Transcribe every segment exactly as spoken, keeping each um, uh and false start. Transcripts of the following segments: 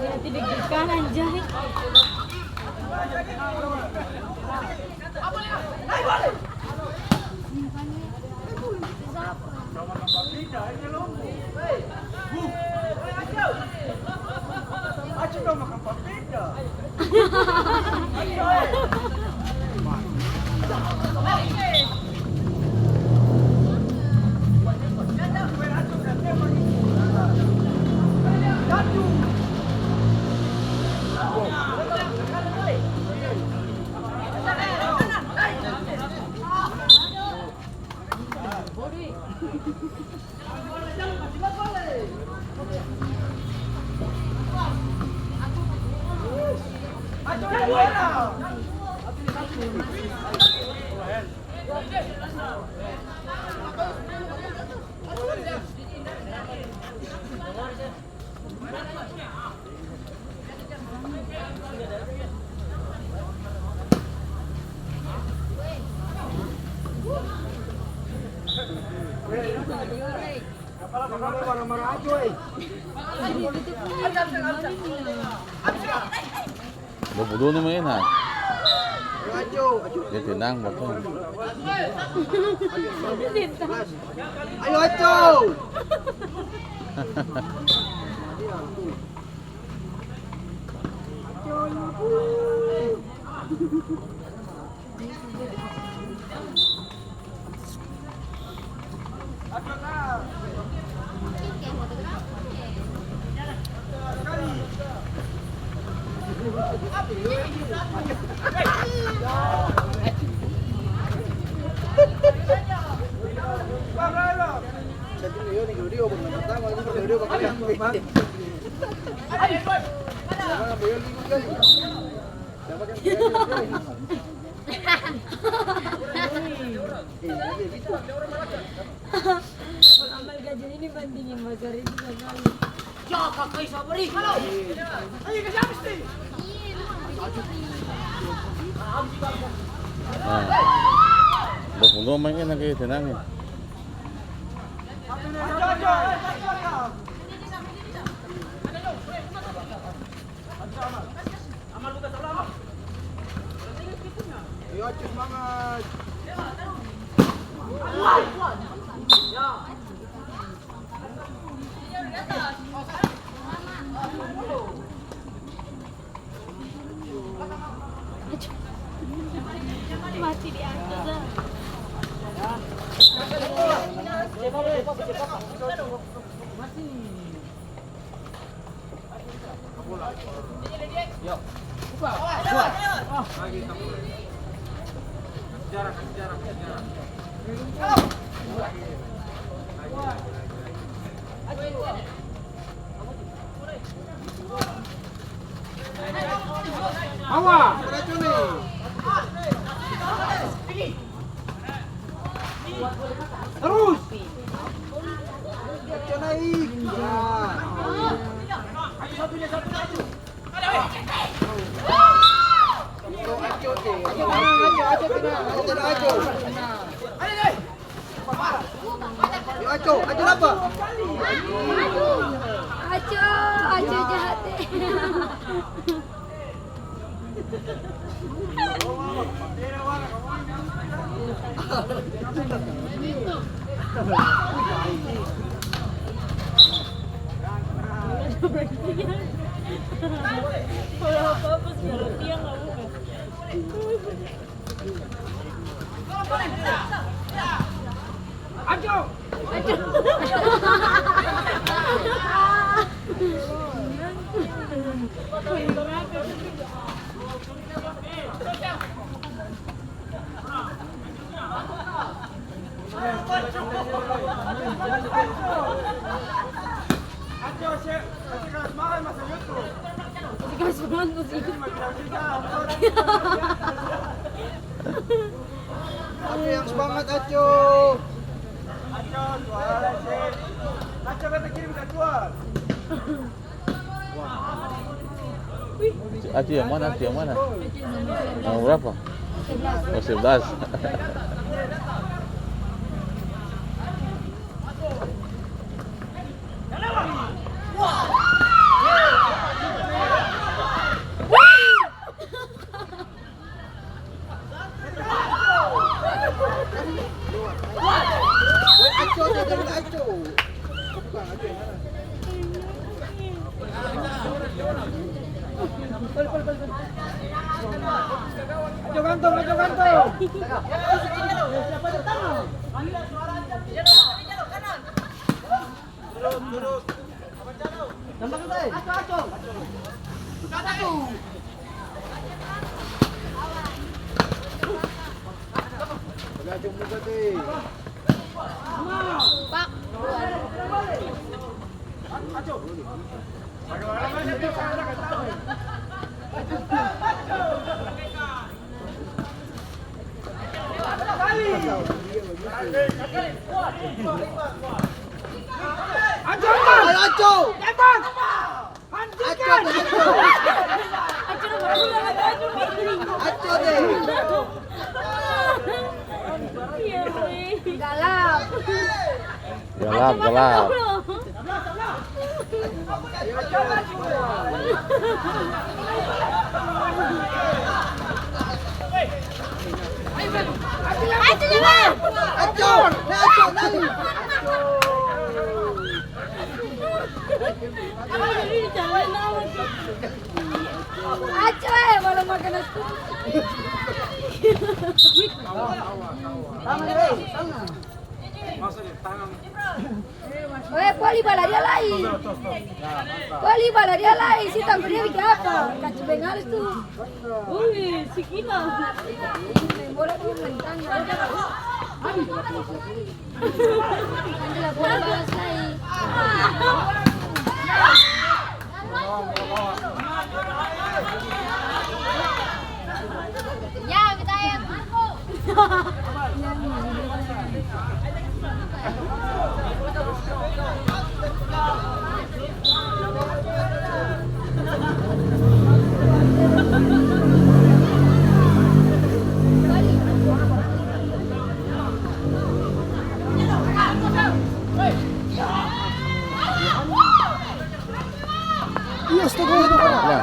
Hati deg-degan, anjay. Dua puluh dua ni main, ha? Dia tenang, batul. Ayo, Aco! Amal gajian ini bandingin Mas Arif sakali. Nah, dua puluh dua main lagi, tenang ya. Ayo, Acil, semangat. Mati di atas, ah. Aco jahat e. Kalau apa-apa, segala tiang nggak buka. Aco yang semangat, Aco. Aco, suara, Aco, beta kirim ketua. Aco yang mana? Aco yang mana? Nomor berapa? Oh, sebelas. Aco kantong, Aco kantong. Aco, Aco! Aco, Aco! Aco deh! Galap. Galap, galap. Aco, eh, baru makan nasi. Tangan, eh, tangan. Weh, poli bala dia lai. Poli bala dia lai, si tampa dia biking apa? Kacu bengalis tu. Ui, si gila. Bola tu main tangan. Angela, bola balas lai. Ya, kita ya, Marco. Iya, stop, stop, stop.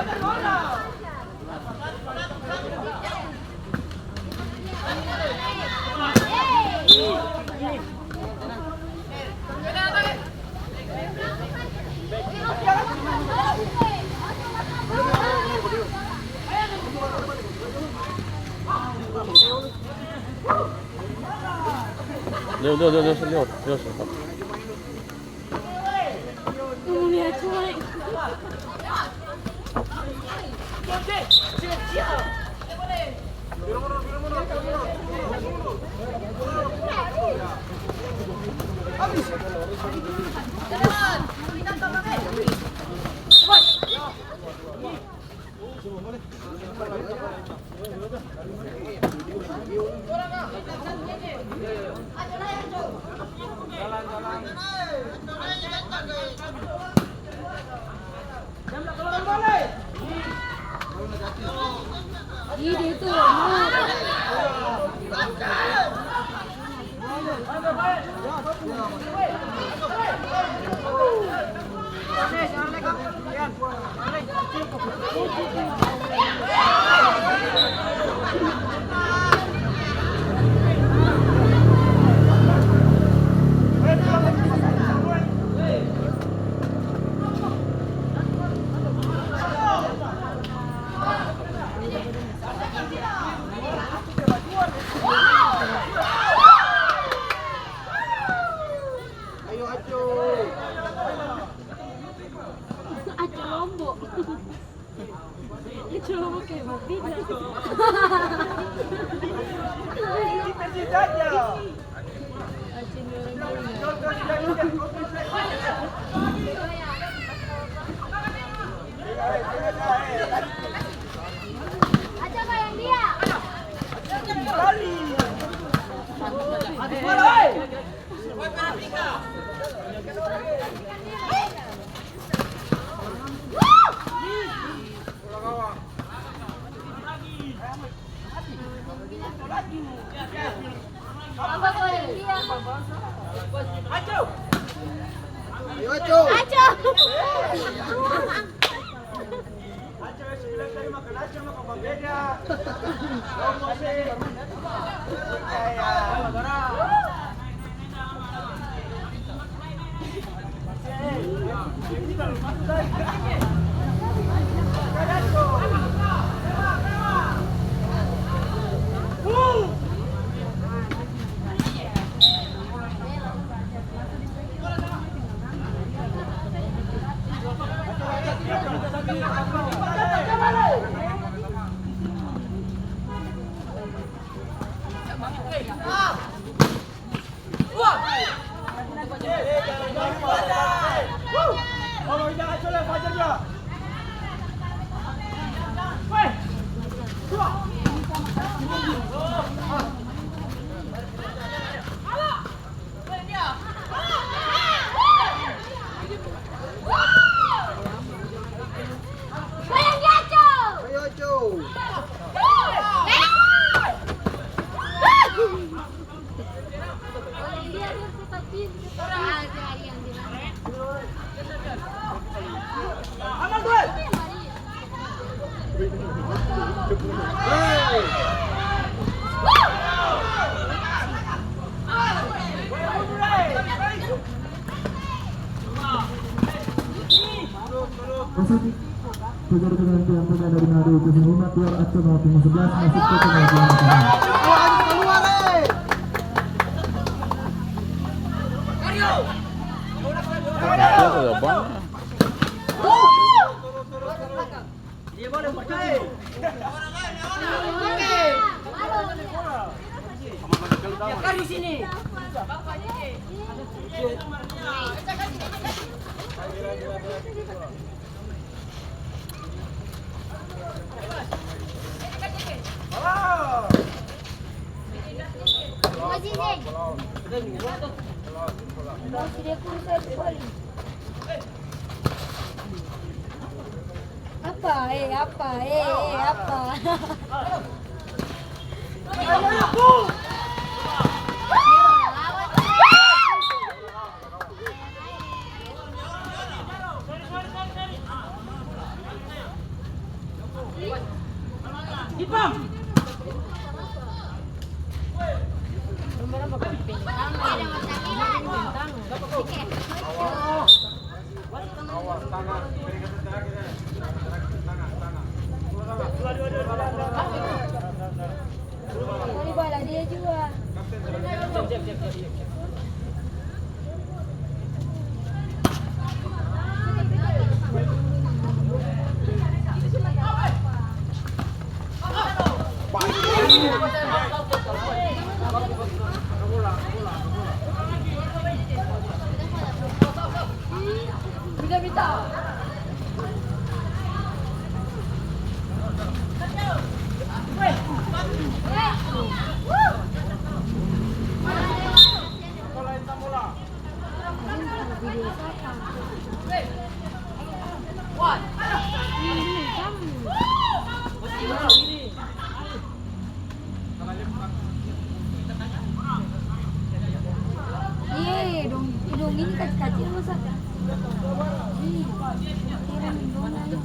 Lewat, lewat, lewat, lewat, lewat. Lombok. Coba kayak bapindah. Wasit, terjadi pergantian pemain dari Manado, kosong lima, keluar Aceh, nomor punggung sebelas, masuk ke pemain. Keluar, eh! Apa, eh, apa, eh, eh, apa? Dari bala dia jua. Iye, dong, dong ini kacil-kacil masa. Ih, pikiran dong, ayo.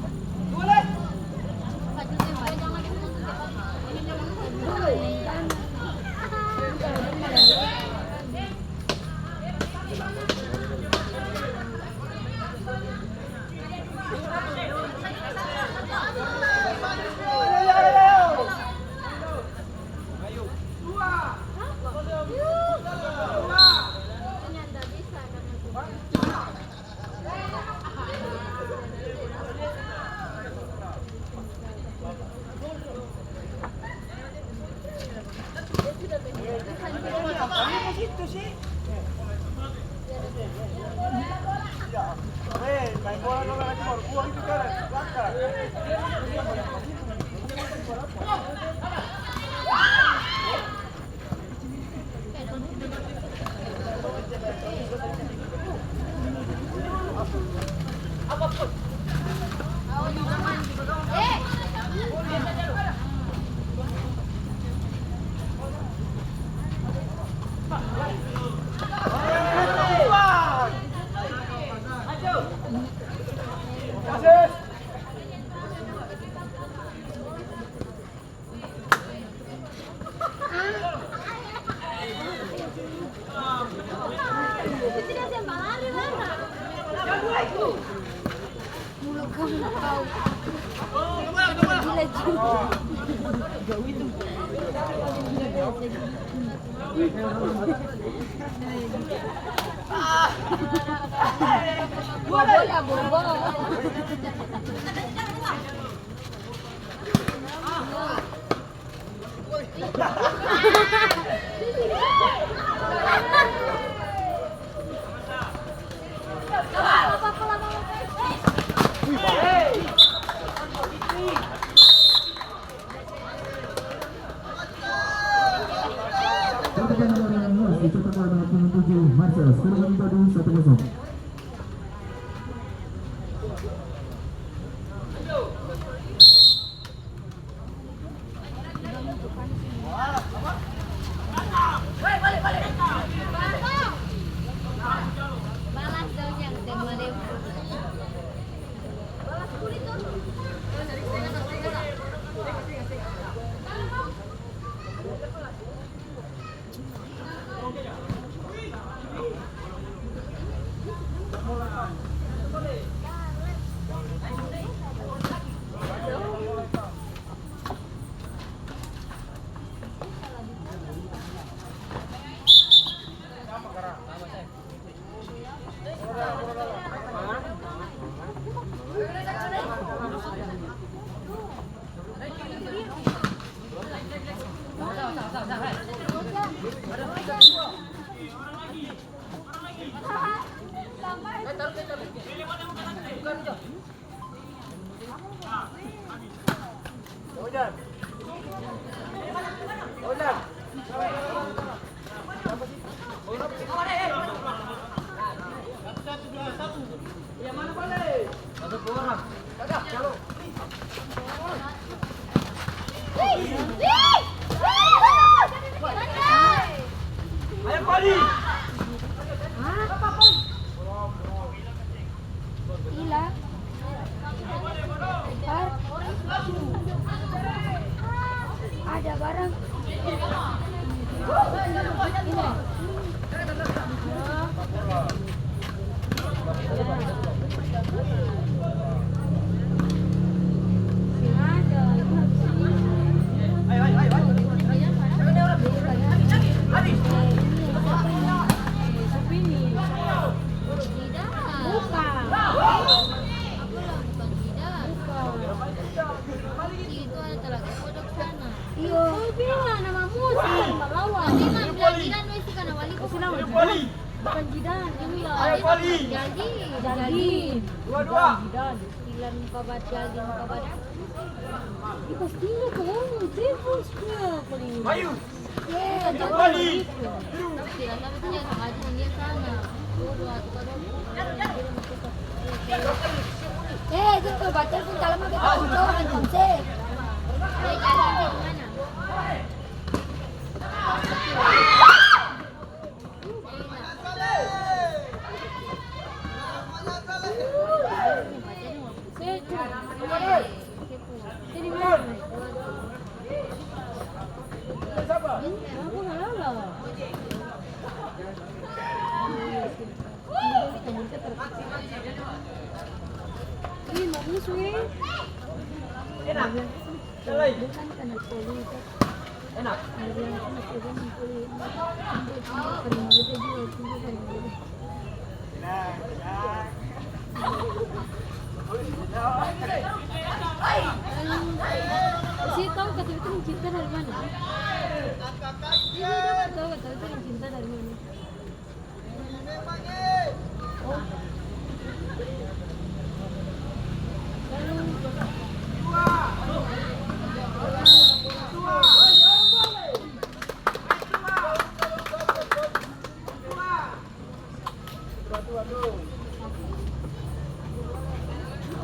Bola, bola. Pertandingan dicetak oleh nomor punggung tujuh, Marcel, skor menjadi satu kosong. Ada barang. Iyo. Bilang nama musuh, malawan. Bukan Jidan, ini lah. Janji. Janji. Dua-dua. Jidan. Bilang muka bat, janji muka bat. Ih, pastinya tuh, serius dia paling. Mayu. Ye, jangan gitu. Tidak, tapi itu jangan sama aja dia sana. Bodoh, aku kalau Eh, itu tuh baca pun kalau mau kita udah hancur sih. Enak. Enak. Kasi tau kata itu cinta dari mana? Kasi tau kata itu cinta dari mana? Oh.